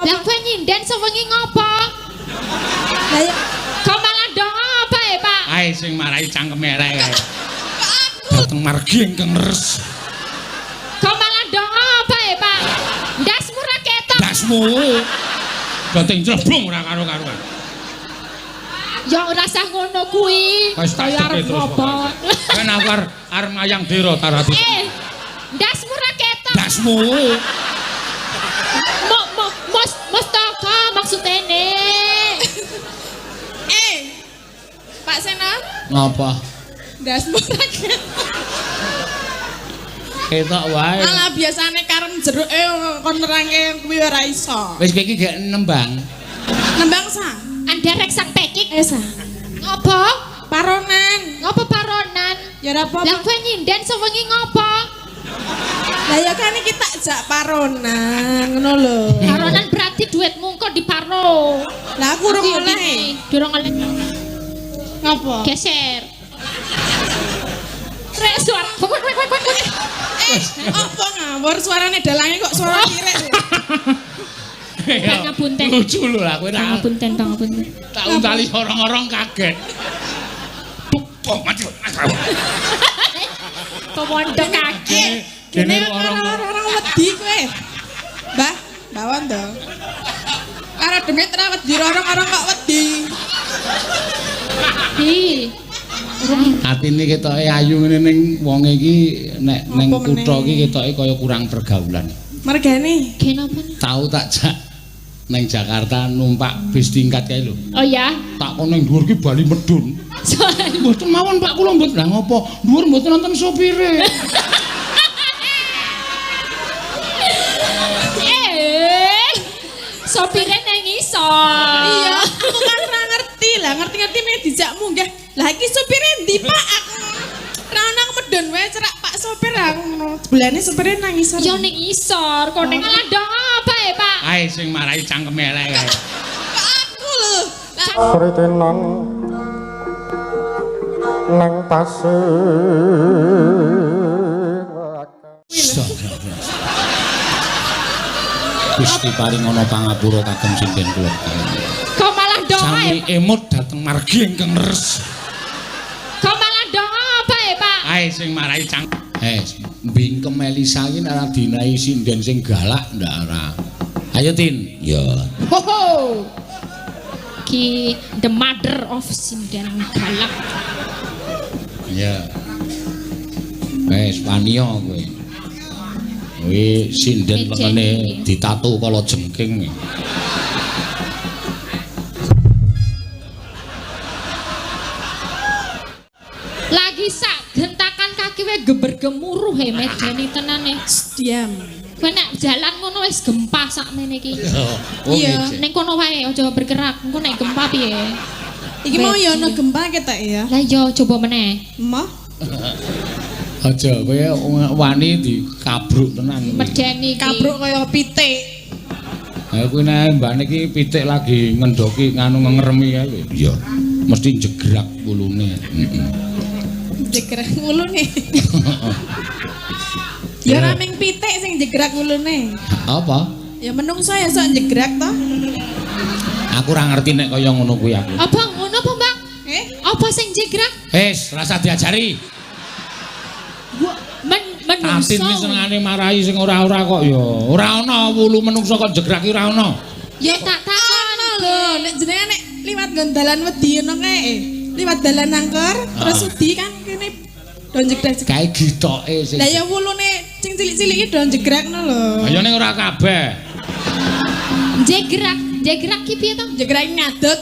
Lah kowe nyinden sewengi ngopo? Lah ya Kok malah dong apa ya, Pak? Ae sing marai cangkeme elek kae. Dateng margi ingkang leres. Kok malah dong apa ya, Pak? Ndasmu ra ketok. Ndasmu. Dateng jleblung ora karo-karuan. Ya ora sah ngono kuwi. Wis tak Kaya arep cekek terus ngopo. Kan aku arep mayang dira tarati. Ndasmu ra ketok. Ndasmu. Mo mo mos mustaka maksudene. Pak Seno, Ngapa? ndasmu ra ketok. Ketok wae. Alah biasane karem jeruke kon nerangke kuwi ora iso. Wis kowe iki gek nembang. Nembang sa. Anderek sang pekik. Sa. Ngopo? Paronan. Ngopo paronan? Ya ora apa-apa. Lah kowe nyinden sewengi ngopo? Lah ya kan iki tak jak paronan ngono lho. Paronan berarti duitmu kok diparo. Lah aku urung oleh. Durung oleh. Ngopo? Geser. Rek suara. Apa ngawur suarane dalange kok suara kirek. Pangapunten. Lucu lho lah kowe tak Pangapunten, pangapunten. tak untali orang-orang kaget. Buk, mati. Pewondo kaget. Dene Kene orang orang wedi kowe. Mbah, Mbah Wondo. Karo demit ora wedi orang-orang kok wedi. Hi. Atine ketoke ayu ngene ning wong iki nek ning kutha iki ketoke kaya kurang pergaulan. Mergane. Kenapa? Tau tak jak neng Jakarta numpak bis tingkat kae lho. Oh ya. Tak kon ning dhuwur ki bali medun. Mboten mawon Pak kula mboten. Lah ngopo? Dhuwur mboten nonton sopire. Sopire nang ngisor. Iya, aku kan ora ngerti. Lah ngerti-ngerti meh dijak munggah. Lah iki sopire ndi Pak? Aku ora ono medun wae cerak Pak sopir aku ngono. Jebulane sopire nang ngisor. Ya ning ngisor, kok ning malah dong apa ya, Pak? Ae sing marai cangkeme elek kae. Kok aku lho. Kritenan nang pasir. Gusti paring ana pangapura kagem sinden kula. Kok malah dong Sami emut dateng margi ingkang leres. Kok malah dong apa ya, Pak? Ae sing marai cang. Bingkem Elisa iki nek ora dinahi sinden sing galak ndak ora. Ayo Tin. Ya. Ho ho. Ki the mother of sinden galak. Ya. Wes paniya kowe. Kuwi sinden lengene ditatu kala jengking. Lagi sak gentakan kaki we geber-gemuruh he medeni tenane. Diam. Kowe nek jalan ngono wis gempa sakmene iki. Oh, Iya. Ning kono wae aja bergerak, engko nek gempa piye? Iki mau ya ono gempa ketok ya. Lah iya coba meneh. Emoh. Aja kowe wani dikabruk tenan. Medeni iki. Kabruk kaya pitik. Ha kuwi nek mbane iki pitik lagi ngendoki nganu ngeremi kae lho. Iya. Mesti jegrak wulune. Heeh. Jegrak wulune. Ya ora ming pitik sing jegrak wulune. Apa? Ya menungso ya sok jegrak to. Aku ora ngerti nek kaya ngono kuwi aku. Apa ngono apa, Mbak? Eh? Apa sing jegrak? Wis, rasa diajari. Menungso. Tatin iki senengane marahi sing ora-ora kok ya. Ora ana wulu menungso kok jegrak ki ora ana. Ya tak takon lho, nek jenengan nek liwat nggon dalan wedi ngono kae. Liwat dalan angker terus wedi kan kene do jegrak. Kae gitoke sing. Lah ya wulune sing cilik-cilik iki do jegrak ngono lho. Ayo ning ora kabeh. Jegrak, jegrak ki piye to? Jegrak ngadeg.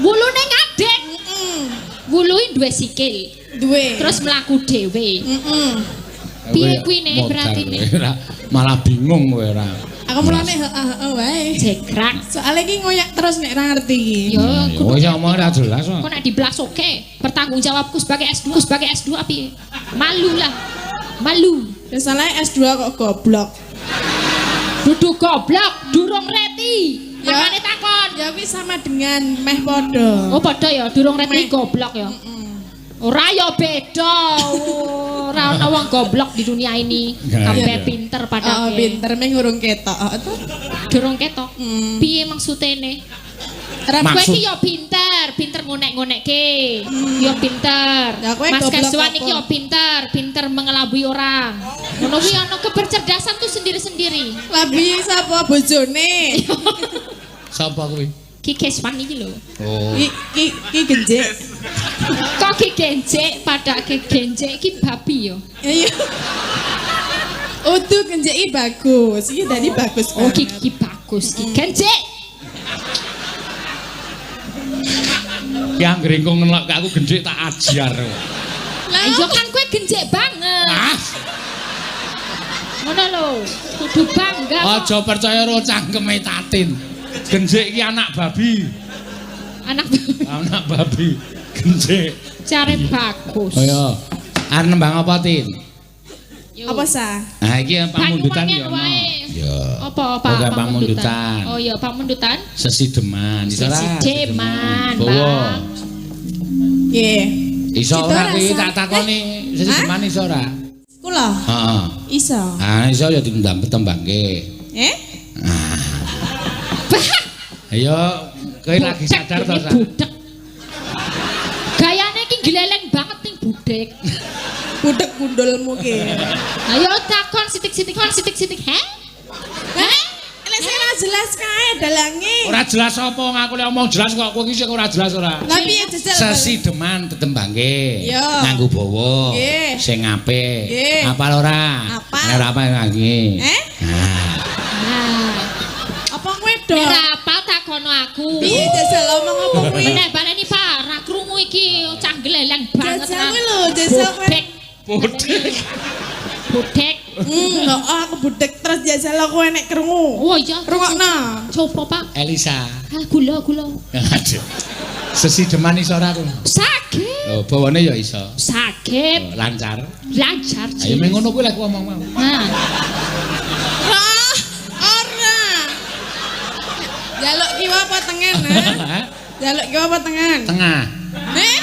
Wulune ngadeg. Heeh. Wuluhe duwe sikil. Duwe. Terus mlaku dhewe. Heeh. Piye kuwi nek berarti nek? Malah bingung kowe ora. Aku mulane heeh wae. Jegrak. Soale iki ngoyak terus nek ora ngerti iki. Yo, Oh ya omong ora jelas kok. Kok nek diblasoke bertanggung jawabku sebagai S2 sebagai S2 piye? Malu lah. Malu. Ya salah S2 kok goblok. Duduk goblok, durung reti. Makane takon. Ya kuwi sama dengan meh padha. Oh padha ya, durung reti goblok ya. Ora ya beda. Ora ana wong goblok di dunia ini. Kabeh pinter Oh, padake. pinter meh urung ketok. Oh, to. Durung ketok. Piye maksudene? Kowe iki yo pinter, pinter ngonek-ngonekke. Yo pinter. Mas Keswan iki yo pinter, pinter mengelabui orang. Ngono kuwi ana kebercerdasan tuh sendiri-sendiri. Labi sapa bojone? Sapa kuwi? Ki Keswan iki lho. Oh. Ki genjek. Kok ki genjek padake genjek iki babi yo. Iya. Utuh genjek iki bagus. Iki dadi bagus. Oh ki bagus ki genjek. Ki anggere engko ngelok aku genjek tak ajar. Lah iya kan kowe genjek banget. Ah. Ngono lho, kudu bangga. Aja percaya karo cangkeme Tatin. Genjek iki anak babi. Anak anak babi. Genjek. Care bagus. Ayo. Arep nembang apa, Tin? Apa sa? Nah iki pamundutan ya ono. Ya. Apa Pak pamundutan? Oh iya, pamundutan. Sesideman, iso ora? Sesideman, Pak. Nggih. Iso ora kuwi tak takoni sesideman iso ora? Kula. Heeh. Iso. Ah iso ya ditembangke. Eh? Ayo, kowe lagi sadar to, Sa? Budek. Gayane iki gleleng banget ning budek. Budek gundulmu ki. Ayo takon sitik-sitik kon sitik-sitik, he? Heh? Lek sing ora jelas kae dalange. Ora jelas apa wong aku lek omong jelas kok kowe iki sing ora jelas ora. Lah piye jajal? Sesideman tetembangke. Nganggo bawa. Sing apik. Apal ora? Apal. Ora apal lagi. Eh? Nah. Apa kowe do? Ora apal takono aku. Piye jajal omong apa kuwi? Meneh baleni Pak, ra krungu iki cah gleleng banget. Jajal kuwi lho, jajal kowe. Budek. Budek. Aku budek terus jajal aku enek krungu. Oh iya. Rungokno. Coba Pak. Elisa. Ah gula gula. Aduh. Sesideman iso ora aku? Saged. Oh, bawane ya iso. Saged. Oh, lancar. Lancar. Ayo meng ngono kuwi lek aku omong mau. Nah. Ora. Jaluk kiwa apa tengen, ha? Jaluk kiwa apa tengen? Tengah. Eh?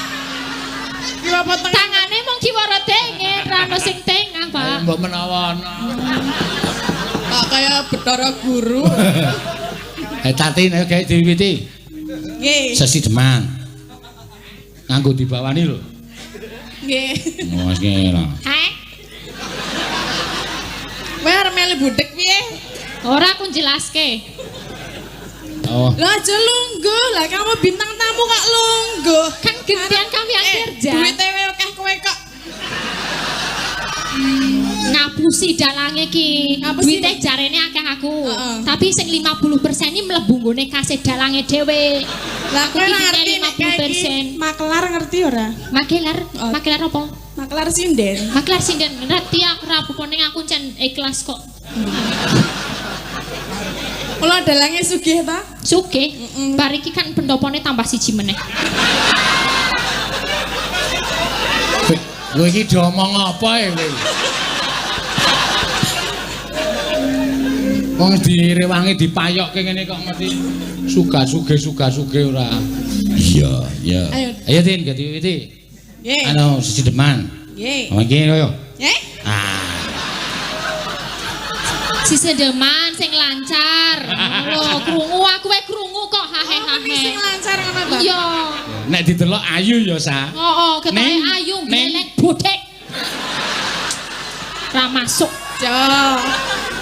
Kiwa apa tengen? Tangane mung kiwa ora tengen, ra ono sing tengah, Pak. Mbok menawa ana. Kok kaya Bathara Guru. Tatin ayo gawe diwiwiti. Nggih. Sesideman. Nganggo dibawani lho. Nggih. Oh, wis ngene lho. Heh. Kowe arep melu budek piye? Ora aku jelaske. Oh. Lah aja lungguh, lah kamu bintang tamu kok lungguh. Kan gantian kami yang kerja. Duite akeh kowe kok. Ngapusi dalange iki. Duite jarene akeh aku. Tapi sing 50% iki mlebu nggone kase dalange dhewe. Lah kowe ngerti nek 50%. Makelar ngerti ora? Makelar? Makelar apa? Makelar sinden. Makelar sinden ngerti aku ora apa ning aku cen ikhlas kok. Kula dalange sugih ta? Sugih. Bar iki kan pendopone tambah siji meneh. Kowe iki diomong apa e kowe? Wong direwangi dipayokke ngene kok ngerti suga-suge ora. Iya, iya. Ayo Tin, ganti wiwiti. Nggih. Anu sesideman. Nggih. Oh iki yo. Nggih. Ah. Sesideman sing lancar. Lho, krungu aku wae krungu kok hahe-hahe. Sing lancar ngono ta? Iya. Nek didelok ayu ya, Sa. Heeh, ketoke ayu gleleng budek. Ra masuk. Jo.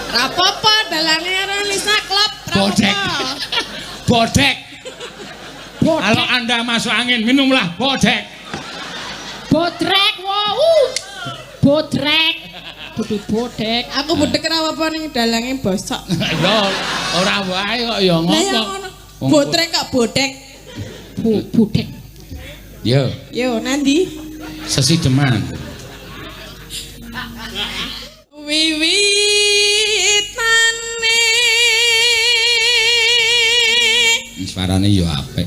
Ra apa-apa dalange karo Lisa klop. Bodek. Bodek. Kalau Anda masuk angin, minumlah bodek. Bodrek, wow. Bodrek. Kudu bodek. Aku bodek ora apa-apa ning dalange bosok. Ya ora wae kok ya ngopo. Bodrek kok bodek. Bodek. Yo. Yo nandi? Sesideman. Wiwitane. Suarane yo apik.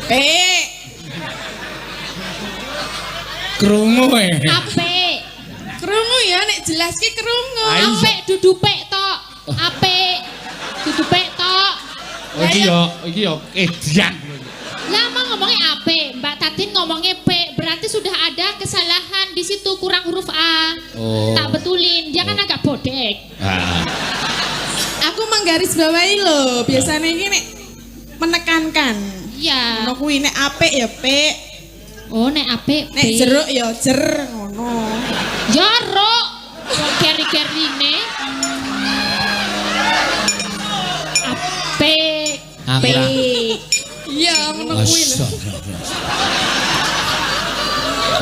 Pik. Krungu e. Apik. Krungu ya nek jelas ki krungu. Apik dudu pik tok. Apik. Dudu pik tok. Oh iki yo edian. Lah mau ngomongnya apik, Mbak Tatin ngomongnya P, berarti sudah ada kesalahan di situ kurang huruf A. Oh. Tak betulin, dia kan agak bodek. Ah. menggaris bawahi lho. Biasane iki nek menekankan. Iya. Ngono kuwi nek apik ya pik, Oh, nek apik nek jeruk ya jer ngono. Ya ruk. Wong keri-kerine. Apik. Pik. Iya, ngono kuwi lho.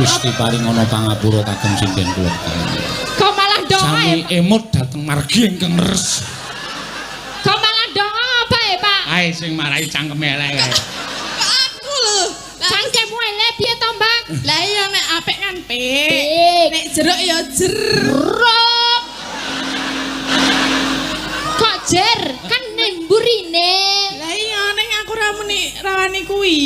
Gusti paring ana pangapura kagem sinden kula. Kok malah doa Sami emut dhateng margi ingkang res. Kok malah doa apa ya, Pak? Ae sing marai cangkeme elek kae. Kok aku lho. Cangkemmu elek piye to, Mbak? Lah iya nek apik kan pik. Pik. Nek jeruk ya jer. Ruk. Kok jer? Kan ning mburine. Lah iya ning aku ra muni rawani kuwi.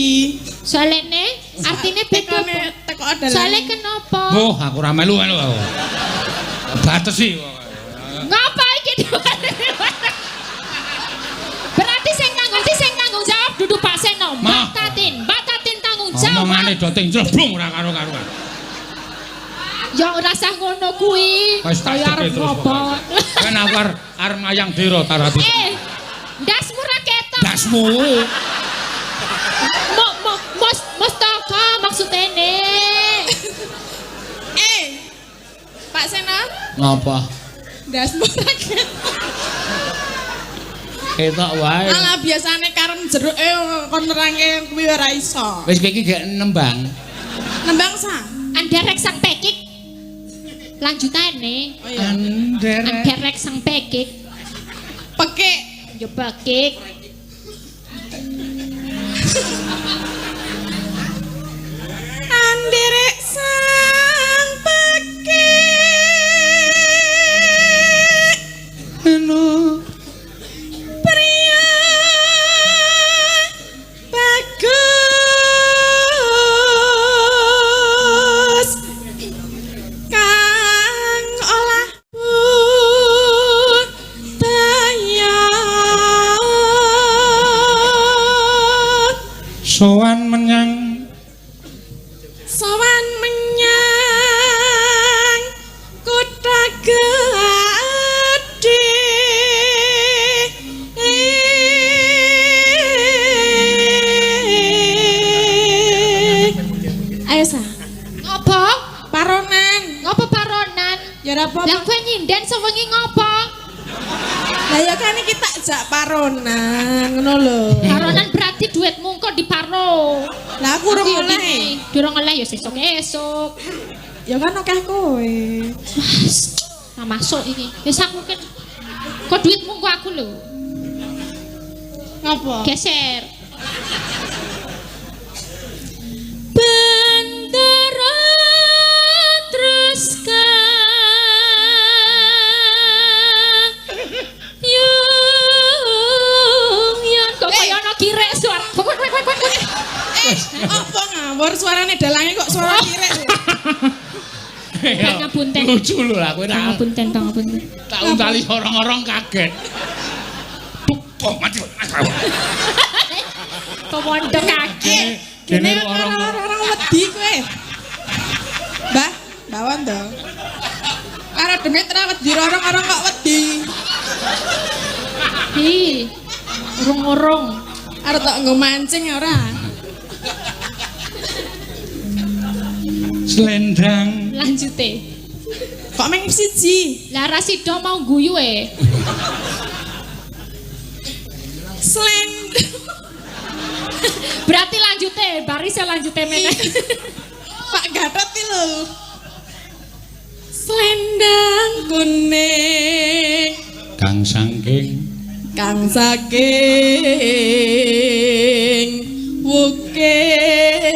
Soalene artine beda. Teko adalah. Soale kenapa? Oh, aku ra melu melu aku. Batesi. Ngapa iki? Berarti sing tanggung jawab dudu Pak Seno, Mbak Tatin. Mbak Tatin tanggung jawab. Omongane do ting jleblung ora karo-karuan. Ya ora sah ngono kuwi. Kaya arep ngopo. Kan aku arep mayang dira tarati. Ndasmu ra ketok. Ndasmu. Mustaka maksudene. Pak Seno. Ngapa? Ndasmu ra ketok. Ketok wae. Alah biasane karem jeruke kon nerangke kuwi ora iso. Wis kowe iki gek nembang. Nembang sa. Anderek sang pekik. Lanjutane. Oh iya. Anderek sang pekik. Pekik. Yo pekik. Anderek sang pekik. Eno pria bagus kang olah budaya sowan menyang kutha gedhe. Ayo sa. Ngopo? Paronan. Ngopo paronan? Ya ora apa-apa. Lah kowe nyinden sewengi ngopo? Lah ya kan iki tak jak paronan ngono lho. Paronan berarti duitmu kok diparo. Lah aku urung oleh. Durung oleh ya sesuk esuk. Ya kan akeh kowe. Wah, ora masuk iki. Wis aku kan kok duitmu kok aku lho. Ngopo? Geser. Bendera terus ka yung yon kok kaya ana kirek suara. Apa ngawur suarane dalange kok suara kirek. Pangapunten. Lucu lho aku ora. Pangapunten, pangapunten. Tak untali orang-orang kaget. Buk, mati. Pewondo kaget. Kene orang-orang wedi kowe. Mbah, Mbah Wondo. Karo demit ora wedi orang-orang kok wedi. Hi. Urung-urung. Arep tak nggo mancing ora. Slendang. Lanjute. Kok meng siji? Lah ra sida mau guyu e. Slendang. Berarti lanjute, barise lanjute meneh. Pak Gatot iki lho. Slendang kuning kang saking wukir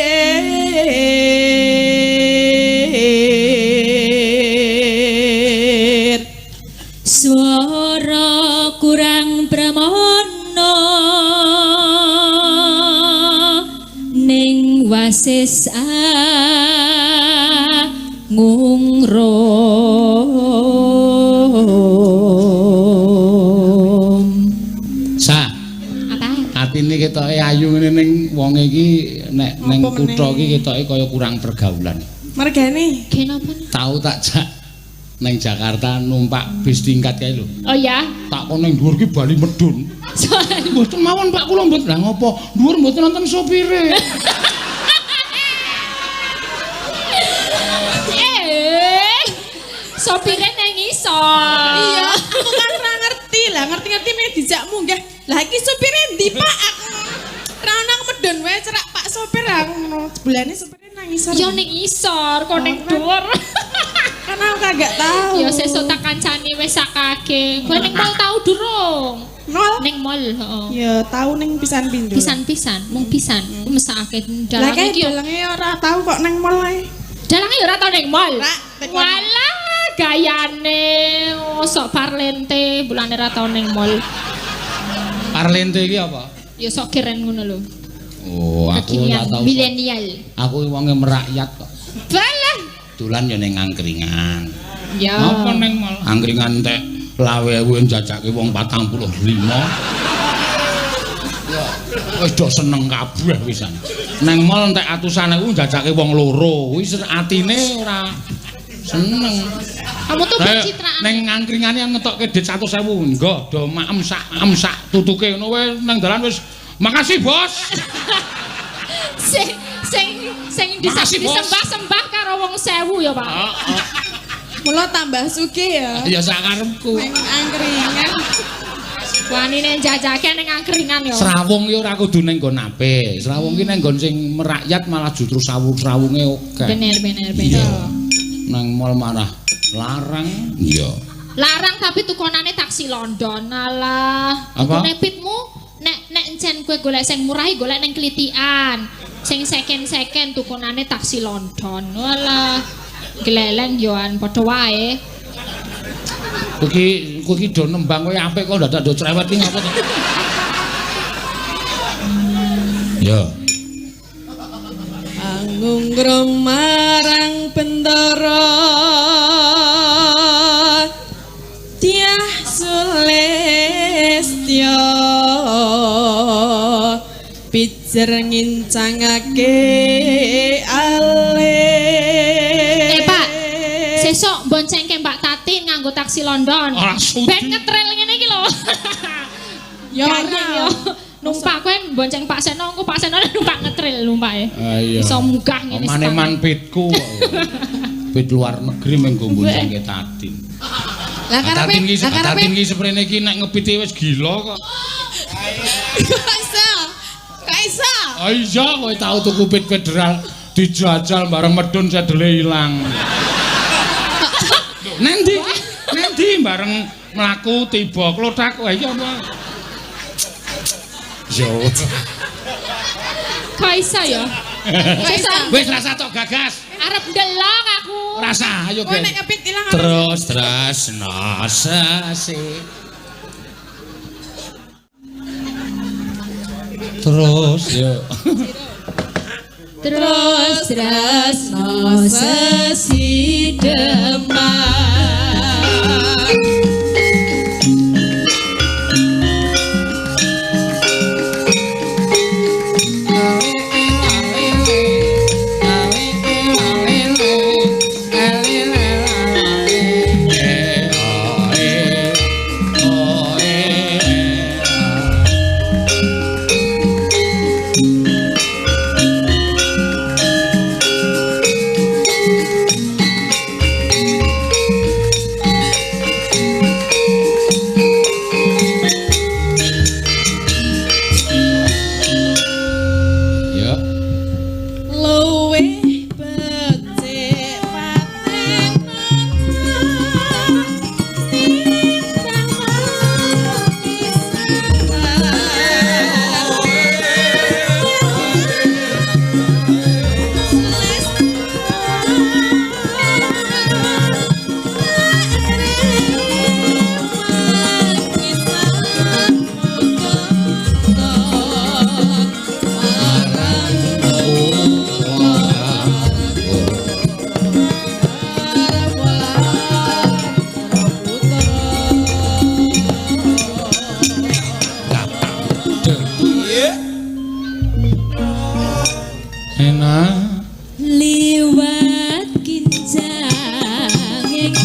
swara kurang pramana ning wasis ngungrum. Sa. Apa? Atine ketoke ayu ngene ning wong iki nek ning kutha iki ketoke kaya kurang pergaulan. Mergane kenapa? Tau tak jak Neng Jakarta numpak bis tingkat kae lho. Oh ya. Tak kon ning dhuwur ki bali medun. Mboten mawon Pak kula mboten. Lah ngopo? Dhuwur mboten nonton sopire. Sopire nang ngisor. Iya, aku kan ora ngerti. Lah ngerti-ngerti meh dijak munggah. Lah iki sopire ndi, Pak? Aku ora ono medun wae cerak Pak sopir aku ngono. Jebulane sopire nang ngisor. Ya ning ngisor, kok ning dhuwur. Kan aku kagak tahu. Ya sesuk tak kancani wis sakake. Kowe ning mall tau durung? Mall? Ning mall, heeh. Ya tau ning pisan pindho. Pisan-pisan, mung pisan. Ku mesakake Lah dalange kae iki yo. dalange ora tau kok ning mall ae. Dalange ya ora tau ning mall. Walah, gayane oh, sok parlente bulane ora tau ning mall. Parlente iki apa? Ya sok keren ngono lho. Oh, aku ora tau. Milenial. Aku wonge merakyat kok. Balah. Dolan ya ning angkringan. Ya. Apa ning mall? Angkringan tek lawe-ewe njajake wong 45. Ya, wis do seneng kabeh wisan. Neng mall entek atusan ewu njajake wong loro. Kuwi atine ora seneng. Kamu tuh pencitraan. Neng angkringane ngetokke dit 100.000. Nggo do maem sak tutuke ngono wae nang dalan wis makasih, Bos. Sing sing disembah-sembah karo wong 1000 ya, Pak. Heeh. Mula tambah sugih ya. Ya sak karepku. Neng angkringan. Wanine njajake ning angkringan ya. Srawung ki ora kudu ning nggon apik. Srawung ki ning nggon sing merakyat malah justru sawung-srawunge akeh. Bener bener bener. Nang mall marah larang. Iya. Larang tapi tukonane taksi London. Alah, tukone pitmu nek nek encen kowe golek sing murah golek ning Klitikan. Sing second-second tukonane taksi London. Walah. Gleleng yoan padha wae. Kowe iki do nembang kowe apik kok dadak do cerewet iki ngapa to? Ya. Angungrum marang bendara Dyah Sulistya pijer ngincangake ale. Pak, sesuk boncengke Mbak Tatin nganggo taksi London. Ben ngetril ngene iki lho. Ya ora. Numpak kowe bonceng Pak Seno, engko Pak Seno numpak ngetril numpake. Iso munggah ngene. Maneman pitku kok. Pit luar negeri menggo boncengke Tatin. Lah karepe Tatin iki seprene iki nek ngepiti wis gila kok. Kok iso? Kok iso? Ah iya kowe tau tuku pit federal dijajal bareng medun sedele ilang. Nendi? Nendi bareng mlaku tiba klothak wae iki apa? Yo. Kok iso ya? Wis rasa tok gagas. Arep ndelok aku. Rasa ayo ben. Nek kepit ilang. Terus tresno sasi. Terus yo. Terus tresno sesi demak. Enak liwat kinjanging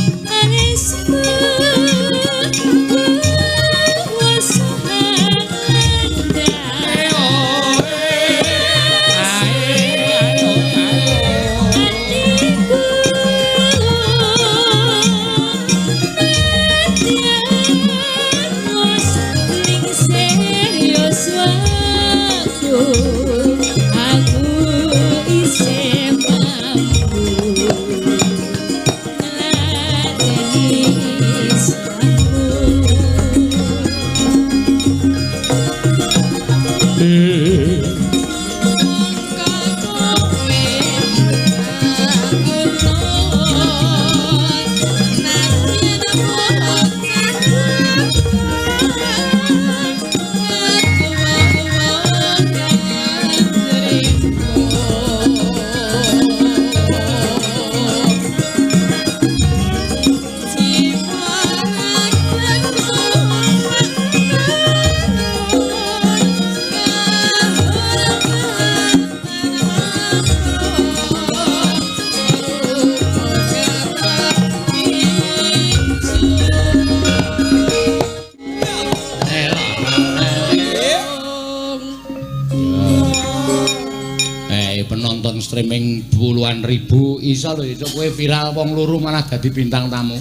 Penonton streaming puluhan ribu iso lho iso kowe viral wong loro malah dadi bintang tamu.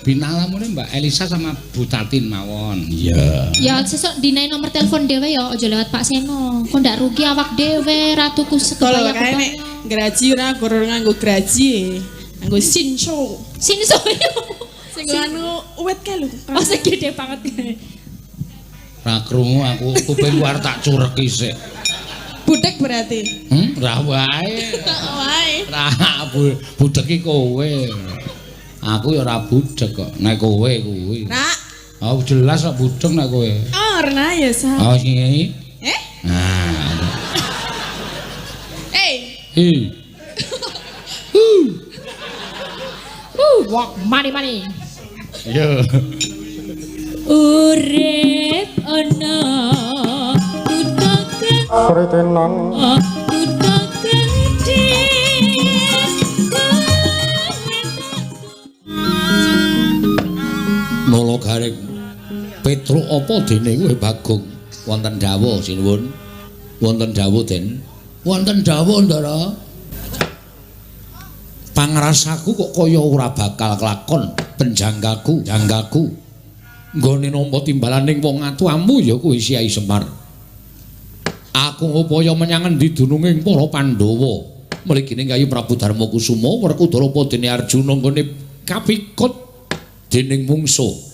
Bintang tamune Mbak Elisa sama Bu Tatin mawon. Iya. Ya sesuk dinae nomor telepon dhewe ya aja lewat Pak Seno. Kok ndak rugi awak dhewe ratuku Kalau sekebaya. kae nek graji ora guru nganggo graji. Nganggo sinso. Sinso. Sing anu uwet kae lho. Oh sing gede banget kae. Ra krungu aku kupingku arep tak cureki sik. Budek berarti. Ra wae. Wae. Ra budek iki kowe. Aku ya ora budek kok. Nek kowe kuwi. Ra. Oh jelas kok budek nek kowe. Oh, ora ya sa. Oh sing iki. Eh? Nah. Eh. Hi. Walk mani mani. Iya. Urip ana kutha Sritinan kutha gedhe. Nala Gareng Petruk apa dene kowe Bagong? Wonten dawuh sinuwun. Wonten dawuh Den. Wonten dawuh Ndara. Pangrasaku kok kaya ora bakal kelakon penjangkaku, jangkaku. Nggone nampa timbalaning wong atuamu ya kuwi Kyai Semar. Aku ngupaya menyang endi dununging para Pandhawa. Mligine Kyai Prabu Darma Kusuma Werkudara apa dene Arjuna nggone kapikut dening mungsuh.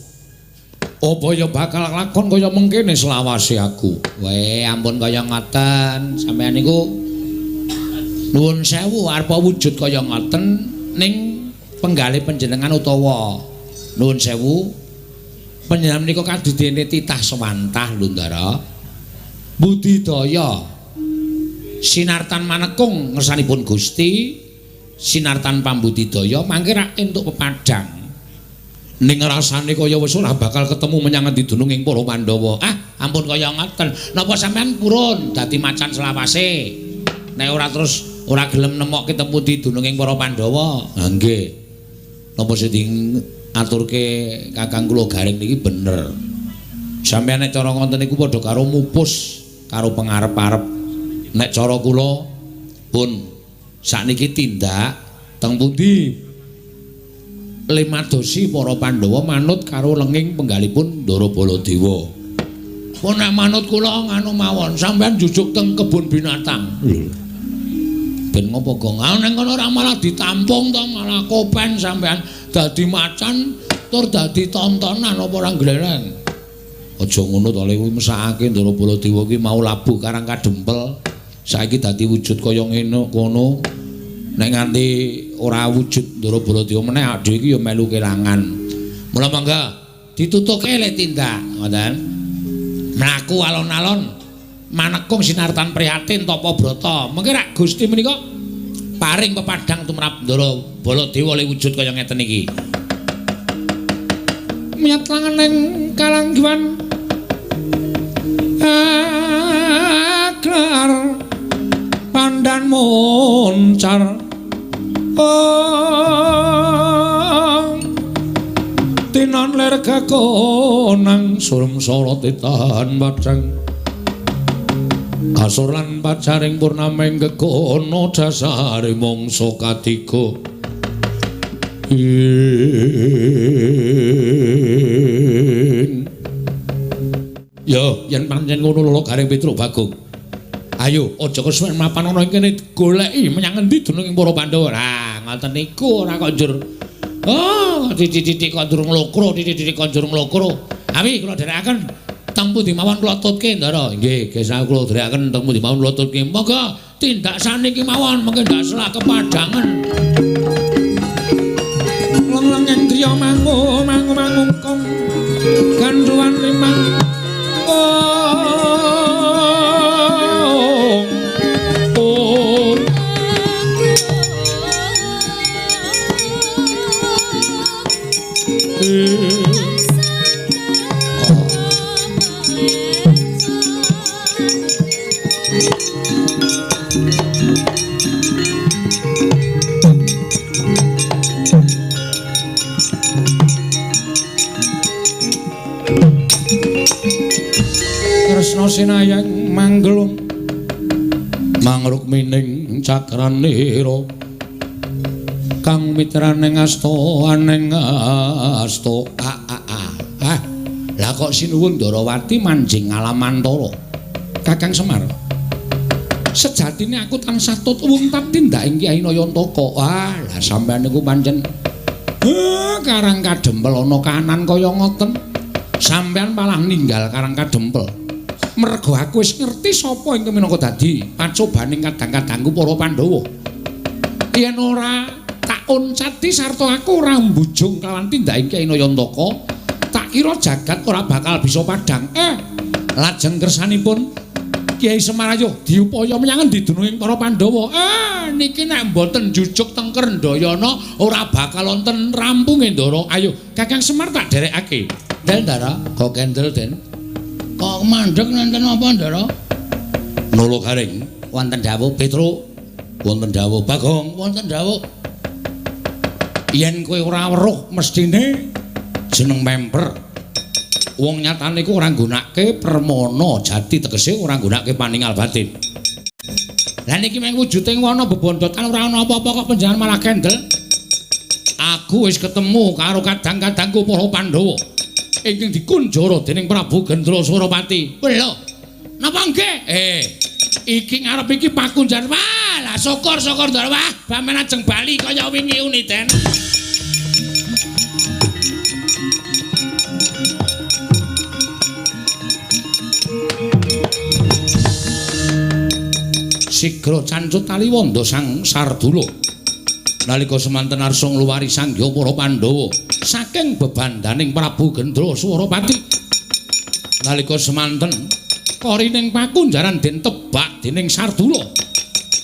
Apa ya bakal lakon kaya mengkene selawase aku. Weh, ampun kaya ngoten. Sampeyan niku nuwun sewu arep wujud kaya ngoten ning penggalih panjenengan utawa nuwun sewu panjenengan menika kadidene titah sewantah lho Ndara. Budidaya sinartan manekung ngersanipun Gusti sinartan pambudidaya mangke rak entuk pepadang. Ning rasane kaya wis ora bakal ketemu menyang endi dununging para Pandhawa. Ah, ampun kaya ngoten. Napa sampean purun dadi macan selawase? Nek ora terus ora gelem nemokke temu di dununging para Pandhawa. Ha nggih. Napa sing diaturke Kakang kula Gareng niki bener. Sampeyan nek cara ngoten niku padha karo mupus karo pengarep-arep. Nek cara kula pun sakniki tindak teng pundi? Limadosi para Pandhawa manut karo lenging penggalipun Ndara Baladewa. Pun nek manut kula nganu mawon, sampeyan jujuk teng kebun binatang. Ben ngopo gong? Ah ning kono ora malah ditampung to, malah kopen sampeyan dadi macan tur dadi tontonan apa ora gleleng. Aja ngono to, le kuwi mesakake Ndara Baladewa kuwi mau labuh karang kadempel. Saiki dadi wujud kaya ngene kono. Nek nganti ora wujud Ndara Baladewa meneh adhe iki ya melu kelangan. Mula mangga ditutuke le tindak ngoten. Mlaku alon-alon manekung sinartan prihatin tapa brata. Mengke rak Gusti menika paring pepadang tumrap Ndara Baladewa le wujud kaya ngeten iki. Miyat langening kalanggiwan aglar pandan moncar. Oh, tinan ler kakonang surem sorot tahan padang kasur lan pacaring purnameng gegono dasare mangsa katiga. Yo yen pancen ngono lho Gareng Petruk Bagong. Ayo aja kesuwen mapan ana ing kene goleki menyang endi dununging para Pandhawa. Lah ngoten niku ora kok njur. Oh, titik-titik kok njur nglokro, titik-titik kok njur nglokro. Awi kula dherekaken. Teng pundi mawon kula tutke, Ndara? Nggih, gesang kula dherekaken teng pundi mawon kula tutke. Monggo tindak saniki mawon, mengke ndak salah kepadangan. Leng-lengeng driya mangu mangu mangungkung gandhuwan limang. Oh. Oh. Kresna sinayang manggelung mangrukmining cakranira kang mitraning asta aning asta a a a. Ah, lah kok sinuwun Ndarawati manjing alamantara. Kakang Semar, sejatine aku tansah tut wungtap tindaking Kyai Nayantaka. Ah, lah sampeyan niku pancen karang kadempel ana kanan kaya ngoten. Sampeyan malah ninggal karang kadempel. Mergo aku wis ngerti sapa ingkang minangka dadi pacobaning kadang-kadangku para Pandhawa. Yen ora tak oncati sarta aku ora mbujung kalawan tindaking Kyai Nayantaka, tak kira jagat ora bakal bisa padhang. Lajeng kersanipun Kyai Semar ayo diupaya menyang endi dununging para Pandhawa. Niki nek mboten jujuk teng Krendayana ora bakal wonten rampunge, Ndara. Ayo Kakang Semar tak derekake. Den, Ndara, kok kendel, Den? Kok mandheg nenten apa, Ndara? Nolo garing, wonten dawuh Petruk, wonten dawuh Bagong, wonten dawuh. Yen kowe ora weruh mestine jeneng memper. Wong nyatane iku ora nggunakake permana jati, tegese ora nggunakake paningal batin. Lah niki mung wujuding wana bebondotan ora ana apa-apa kok panjenengan malah kendel. Aku wis ketemu karo kadang-kadangku para Pandhawa ingkang dikunjara dening Prabu Gendra Surapati. Lho, napa nggih? Iki ngarep iki pakunjan. Wah, lah syukur-syukur Ndara. Wah, bamen ajeng bali kaya wingi uni, Den. Sigra cancut taliwonda sang Sardula. Nalika semanten arsa ngluwari sangya para Pandhawa saking bebandaning Prabu Gendra Surapati. Nalika semanten korining pakunjaran den tebak dening Sardula.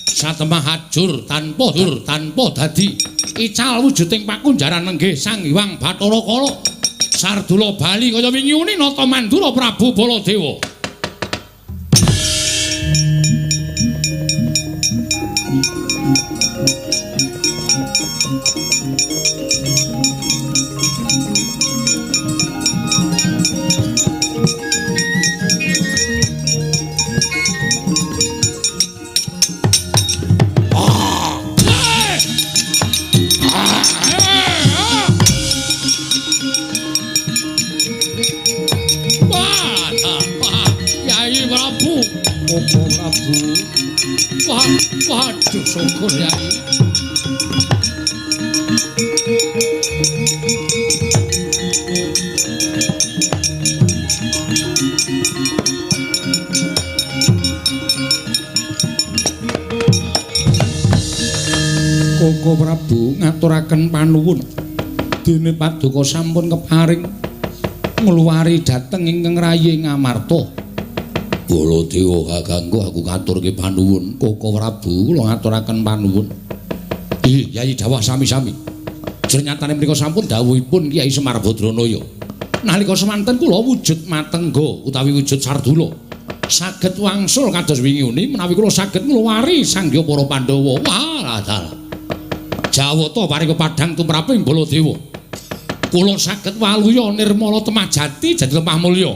Satemah ajur tanpa dur tanpa dadi ical wujuding pakunjaran nenggih Sang Hyang Bathara Kala. Sardula bali kaya wingi uni nata mandura Prabu Baladewa. Waduh, syukur Yai. Koko Prabu ngaturaken panuwun dene paduka sampun keparing ngluwari dhateng ingkang rayi Ngamarta. Baladewa kakangku aku ngaturke panuwun. Koko Prabu kula ngaturaken panuwun. Ih, Yai dawuh sami-sami. Jernyatane mriku sampun dawuhipun Kyai Semar Badranaya. Nalika semanten kula wujud matengga utawi wujud Sardula saged wangsul kados wingi uni menawi kula saged ngluwari sangya para Pandhawa. Wah, dalah. Jawata paring kepadhang tumraping Baladewa. Kula saged waluya nirmala temah jati jati lemah mulya.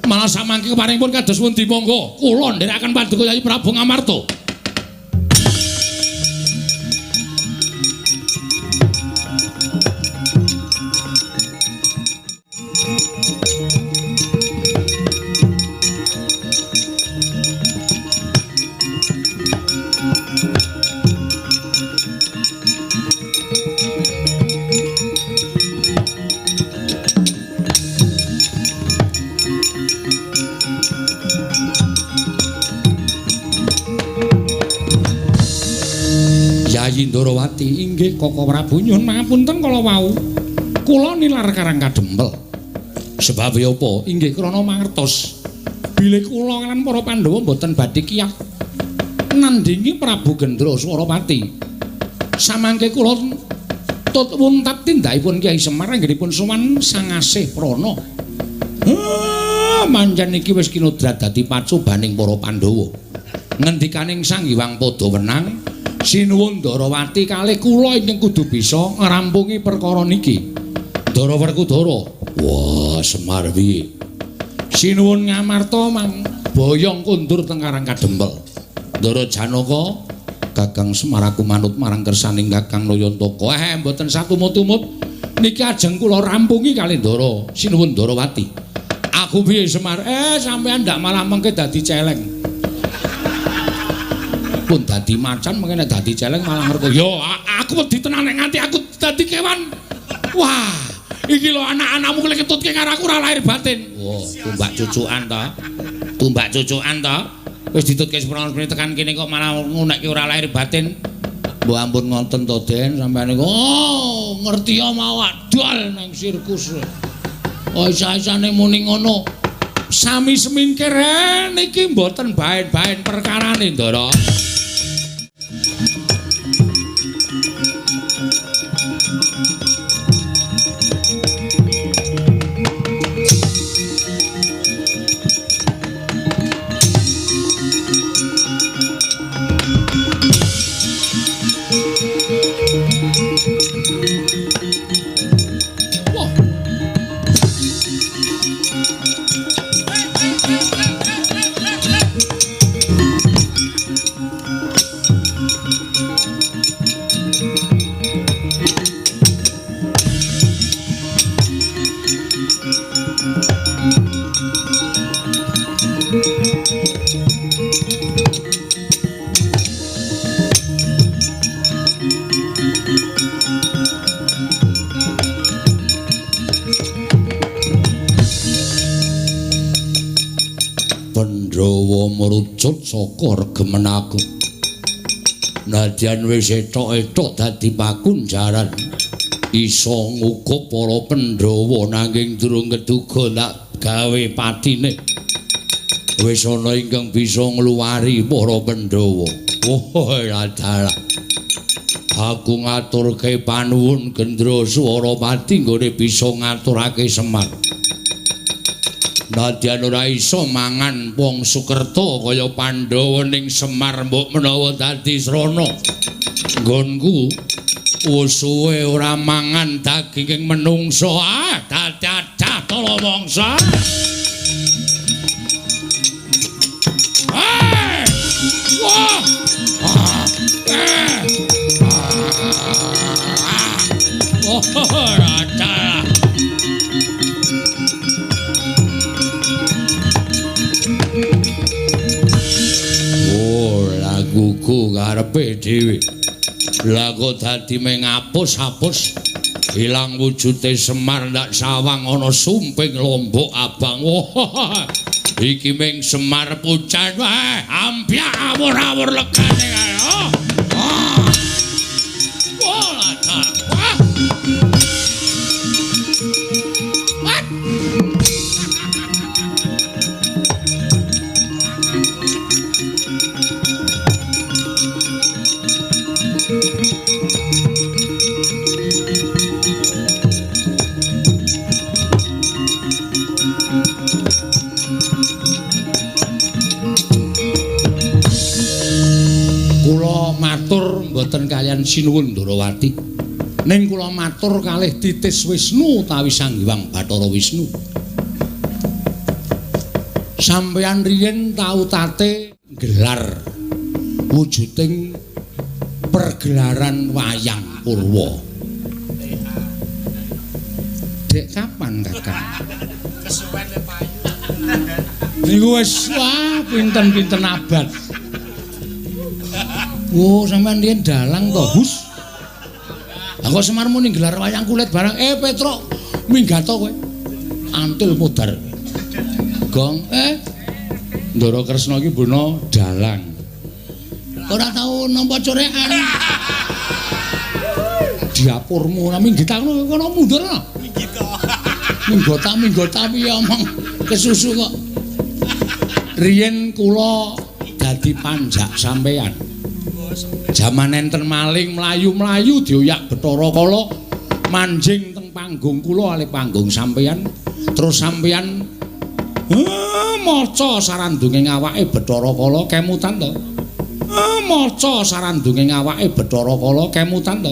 Malah samangke keparingipun kados pundi monggo kula nderekaken paduka Kyai Prabu Ngamarta. Yayi Ndarawati, inggih Koko Prabu nyuwun pangapunten kala wau. Kula nilar Karang Kadempel. Sebab apa? Inggih krana mangertos bilih kula lan para Pandhawa mboten badhe kiyat nandhingi Prabu Gendra Swarapati. Samangke kula tut wuntat tindakipun Kyai Semar anggenipun sowan Sang Asih Prana. Mancen iki wis kinodrat dadi pacobaning para Pandhawa. Ngendikaning Sang Hyang Padawenang, sinuwun Ndarawati kalih kula ingkang kudu bisa ngrampungi perkara niki. Ndara Werkudara, wah Semar piye? Sinuwun Ngamarta mang boyong kondur teng Karang Kadempel. Ndara Janaka, Kakang Semar aku manut marang kersaning Kakang Nayantaka. Mboten satumut-tumut niki ajeng kula rampungi kalih Ndara sinuwun Ndarawati. Aku piye Semar? Sampeyan ndak malah mengke dadi celeng. Pun dadi macan mengke nek dadi celeng malah ngerko. Yo aku wedi tenan nek nganti aku dadi kewan. Wah, iki lho anak-anakmu kle ketutke karo aku ora lahir batin. Wah, tumbak cucukan ta. Tumbak cucukan ta. Wis ditutke seprana-seprana tekan kene kok malah ngunekke ora lahir batin. Mbok ampun ngoten to, Den, sampeyan niku. Oh, ngerti ya mau adol nang sirkus. Oh, isa-isane muni ngono. Sami semingkir niki mboten baen-baen perkarane, Ndara. Pandhawa merucut saka regemen aku. Nadyan wis etok-etok dadi pakunjaran, iso ngukup para Pandhawa nanging durung keduga tak gawe patine. Wis ana ingkang bisa ngluwari para Pandhawa. Oh, dalah. Aku ngaturke panuwun Gendra Swarapati nggone bisa ngaturake Semar. Nadyan ora iso mangan wong Sukerta kaya Pandhawa ning Semar mbok menawa dadi srana. Nggonku wis suwe ora mangan daginging menungsa. Ah, dadi acah tala mangsa. Wah! Ah! Oh, dalah. Laguku karepe dhewe. Lah kok dadi mengapus-apus ilang wujude Semar ndak sawang ana sumping lombok abang. Wah, iki ming Semar pucan wae, ampyak awur-awur legane kae. Oh. Wah, wah. Kula matur mboten kaliyan sinuwun Ndarawati. Ning kula matur kalih Titis Wisnu utawi Sang Hyang Bathara Wisnu. Sampeyan riyin tau tate gelar wujuding pergelaran wayang purwa. Dek kapan, Kakang? Kesuwen le payu. Niku wis wah pinten-pinten abad. Oh, sampean riyen dalang to, Hus? Lah kok Semar muni gelar wayang kulit barang. Petruk, minggato kowe. Antil mudhar. Gong, Ndara Kresna iki bono dalang. Ora tau nampa corekan. Diapurmu ora minggita ngono kono mundur ana. Minggita. Minggota piye omong kesusu kok. Riyen kula dadi panjak sampean. Jaman enten maling mlayu-mlayu dioyak Bathara Kala manjing teng panggung kula alih panggung sampean. Terus sampean maca sarandunge awake Bathara Kala kemutan to. Maca sarandunge awake Bathara Kala kemutan to.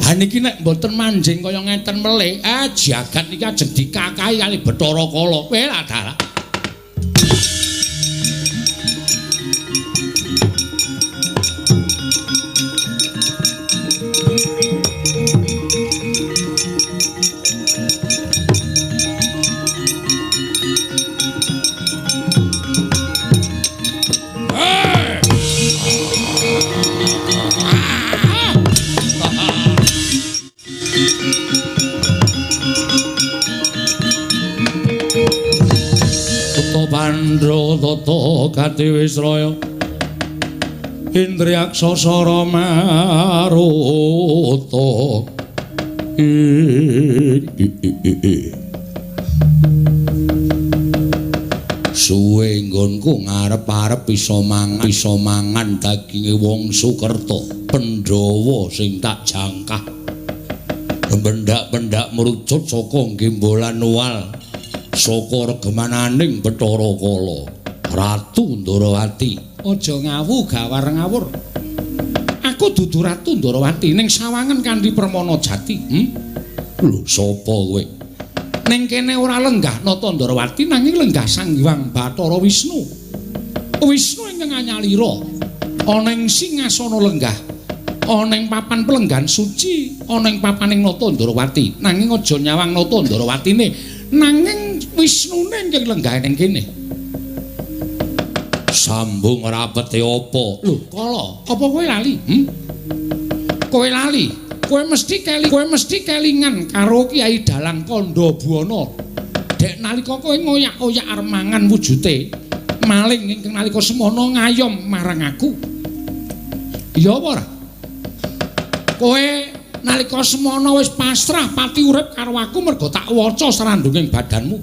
Ha niki nek mboten manjing kaya ngeten melih, jagat niki ajeng dikakahi kali Bathara Kala. Kowe lah dalah. Pandra tata katiwisraya Indriyaksa sara maruta suwe nggonku ngarep-arep iso mangan daginge wong Sukerta Pandhawa sing tak jangkah bendak-bendak merucut saka gembolan wal saka regemananing Bathara Kala Ratu Ndorowati. Aja ngawu gawar ngawur. Aku dudu Ratu Ndorowati ning sawangen kanthi permana jati. Lho sapa kowe? Ning kene ora lenggah Nata Ndorowati nanging lenggah Sang Hyang Bathara Wisnu. Wisnu ingkang anyalira ana ing singasana lenggah, ana ing papan pelenggan suci, ana ing papaning Nata Ndorowati. Nanging aja nyawang Nata Ndorowatine, nanging Wisnune ingkang lenggah ning kene. Sambung rapete apa? Lho, Kala, apa kowe lali? Kowe lali. Kowe mesti kelingan karo Kyai Dalang Kandha Buwana. Dek nalika kowe ngoyak-oyak arep mangan wujute, maling ingkang nalika semono ngayom marang aku. Iya apa ora? Kowe nalika semono wis pasrah pati urip karo aku mergo tak waca srandunging badanmu.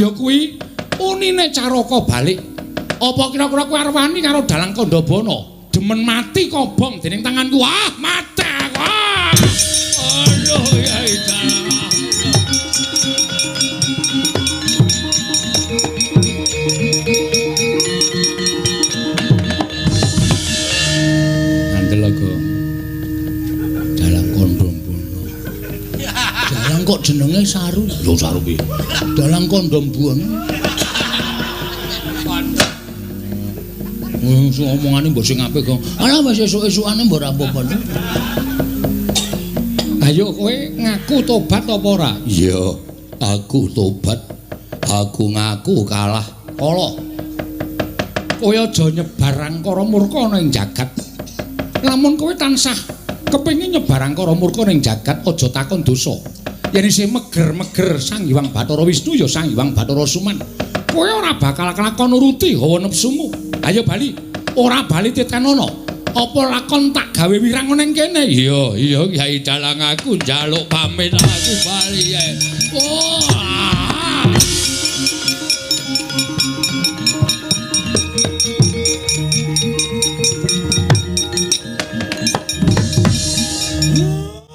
Ya kuwi unine caraka balik. Apa kira-kira kowe arep wani karo Dalang Kandha Buwana? Demen mati kobong dening tanganku. Ah, mati aku. Ah. Aduh, Kyai Dalang. Ngandel aku. Dalang Kandha Buwana. Dalang kok jenenge Saru? Lho Saru piye? Dalang Kandha Buwana. Wong omongane mbok sing apik kok. Alah wis esuk-esukane mbok ora apa-apa. Ayo kowe ngaku tobat apa ora? Iya, aku tobat. Aku ngaku kalah. Kala. Kowe aja nyebar angkara murka ana ing jagat. Lamun kowe tansah kepengin nyebar angkara murka ning jagat, aja takon dosa. Yen isih meger-meger Sang Hyang Bathara Wisnu ya Sang Hyang Bathara Suman. Kowe ora bakal kelakon nuruti hawa nepsumu. Ayo bali. Ora bali titenono. Apa lakon tak gawe wirang ning kene? Iya, iya Kyai Dalang aku njaluk pamit aku bali ya. Oh.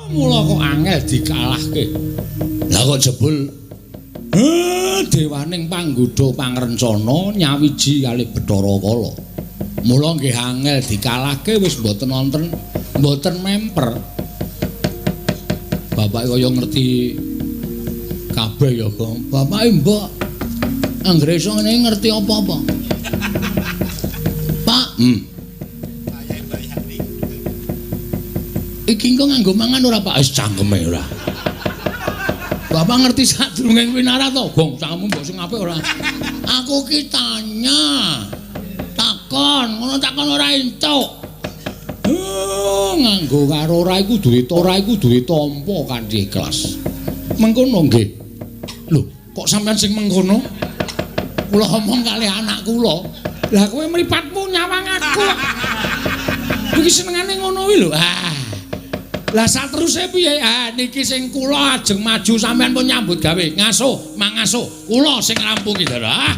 Mula kok angel dikalahke. Lah kok jebul dewaning panggodha pangrencana nyawiji kalih Bathara Kala. Mula nggih angel dikalahke wis mboten wonten, mboten memper. Bapake kaya ngerti kabeh ya, Gong. Bapake mbok anggere iso ngene ngerti apa-apa. Pak, Iki engko nganggo mangan ora, Pak? Wis cangkeme ora. Bapak ngerti sadurunge winara to, Gong? Cangkemmu mbok sing apik ora? Aku ki tanya. Takon, ngono takon ora entuk. Nganggo karo ora iku duwe ora iku duwe tampa kanthi ikhlas. Mengkono nggih. Lho, kok sampean sing mengkono? Kula omong kalih anak kula. Lah kowe mripatmu nyawang aku. Iki senengane ngono kuwi lho. Ah. Lah sateruse piye? Ah niki sing kula ajeng maju sampean pun nyambut gawe. Ngaso, mangaso. Kula sing ngrampungi, Ndara. Ah.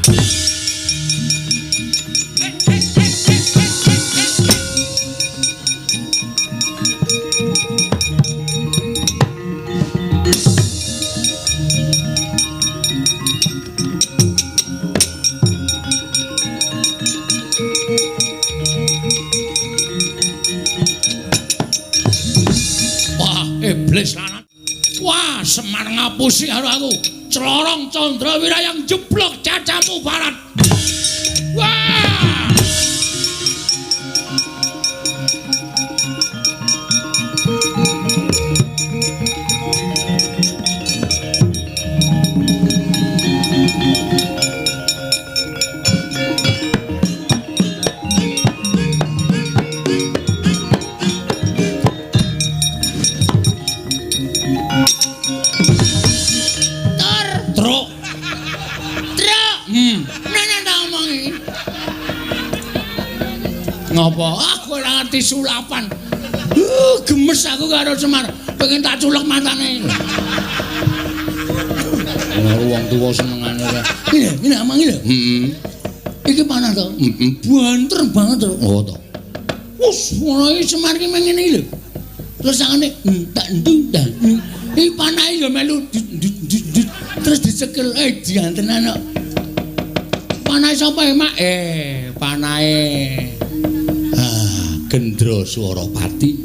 Iblis lanang. Wah, Semar ngapusi karo aku. Clorong Candra Wirayang jeblok cacamu barat. Wah! Ngopo? Aku ora ngerti sulapan. Gemes aku karo Semar. Pengen tak culek matane. Karo wong tuwa senengane ora. Ngene, ngene amang iki lho. Heeh. Iki panah to? Heeh. Banter banget to. Oh to. Wus, ngono iki Semar ki mengene iki lho. Terus sangane tak ndung dah. Iki panahe ya melu terus dicekel diantenan kok. Panahe sapa ya, Mak? Panahe Gendra Swarapati.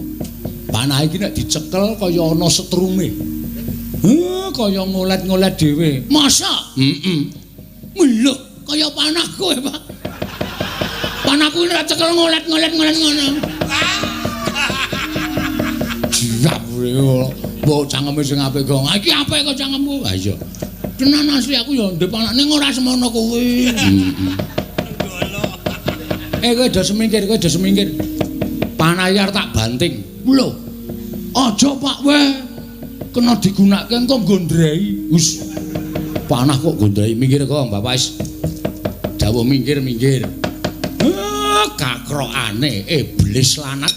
Panah iki nek dicekel kaya ana setrume. Kaya ngolet-ngolet dhewe. Masa? Heeh. Lho, kaya panahku ya, Pak. Panahku nek cekel ngolet-ngolet ngolet ngono. Jiap mbok cangkeme sing apik kok. Iki apik kok cangkemku. Ha iya. Tenan asli aku ya ndek panah ning ora semono kuwi. Heeh. Kowe aja semingkir, kowe aja semingkir. Panah arep tak banting. Lho. Aja Pak we. Kena digunakake engko gondrei. Wis. Panah kok gondrei minggir kok Bapak wis. Dawuh minggir-minggir. Kakrokane iblis lanat.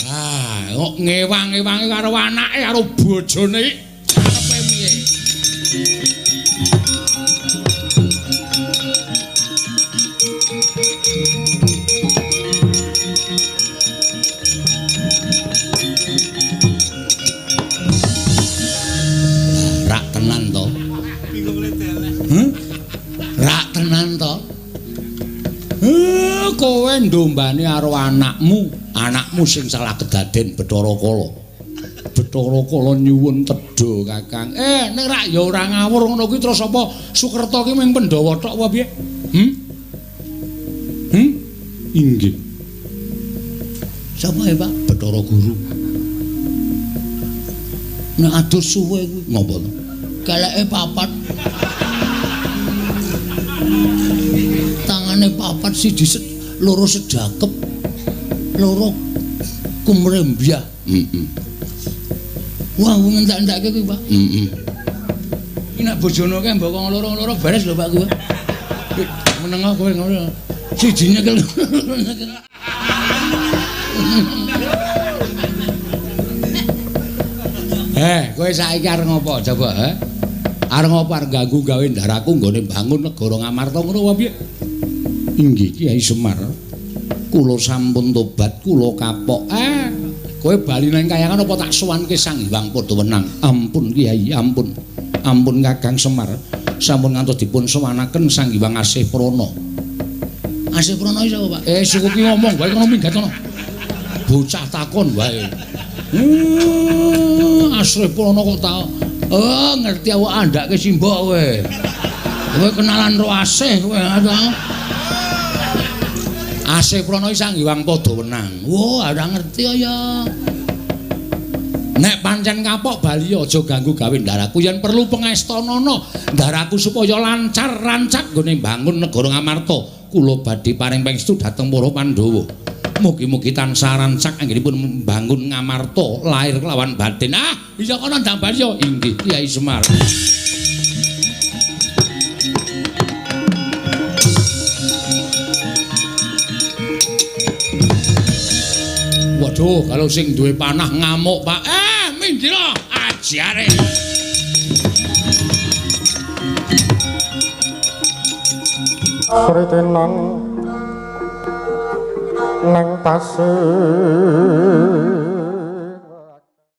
Ah, kok ngewang-ewangi karo anake karo bojone iki karepe piye? Rak tenan to? Rak tenan to? Kowe ndombane karo anakmu, anakmu sing salah kedaden Bathara Kala. Bathara Kala nyuwun tedha, Kakang. Nek rak ya ora ngawur ngono kuwi terus apa Sukerta ki mung Pandhawa tok apa piye? Inggih. Sapa ya, Pak? Bathara Guru. Nek adus suwe kuwi ngopo to? Keleke papat. Tangane papat siji loro sedakep, loro kumrembyah. Heeh. Wah, ngentak-entake kuwi, Pak. Heeh. Iki nek bojone kae mbok loro-loro beres lho, Pak kuwi. Menengah kowe ngono. Siji nyekel. Kowe saiki arep ngopo coba, he? Arep ngopo arep ganggu gawe ndaraku nggone bangun negara Ngamarta ngono apa piye? Inggih Kyai Semar. Kula sampun tobat, kula kapok. Kowe bali nang kayangan apa tak sowanke Sang Hyang Padhawenang? Ampun Kyai, ampun. Ampun Kakang Semar. Sampun ngantos dipun sowanaken Sang Hyang Asih Prana. Asih Prana iki sapa, Pak? Suku ki ngomong wae kono minggat kono. Bocah takon wae. Asih Prana kok tau. Oh, ngerti awak andhake simbok kowe. Kowe kenalan ro Asih kowe. Asih Prana iki Sang Hyang Padhawenang. Wah, ora ngerti ya. Nek pancen kapok bali aja ganggu gawe ndaraku yen perlu pengestanana ndaraku supaya lancar rancak nggone mbangun negara Ngamarta. Kula badhe paring pangestu dhateng para Pandhawa. Mugi-mugi tansah rancak anggenipun mbangun Ngamarta lahir kelawan batin. Ah, iya kono ndang bali ya. Inggih Kyai Semar. Waduh, kalau sing duwe panah ngamuk, Pak. Minggir ajare. Kritenan nang pasir.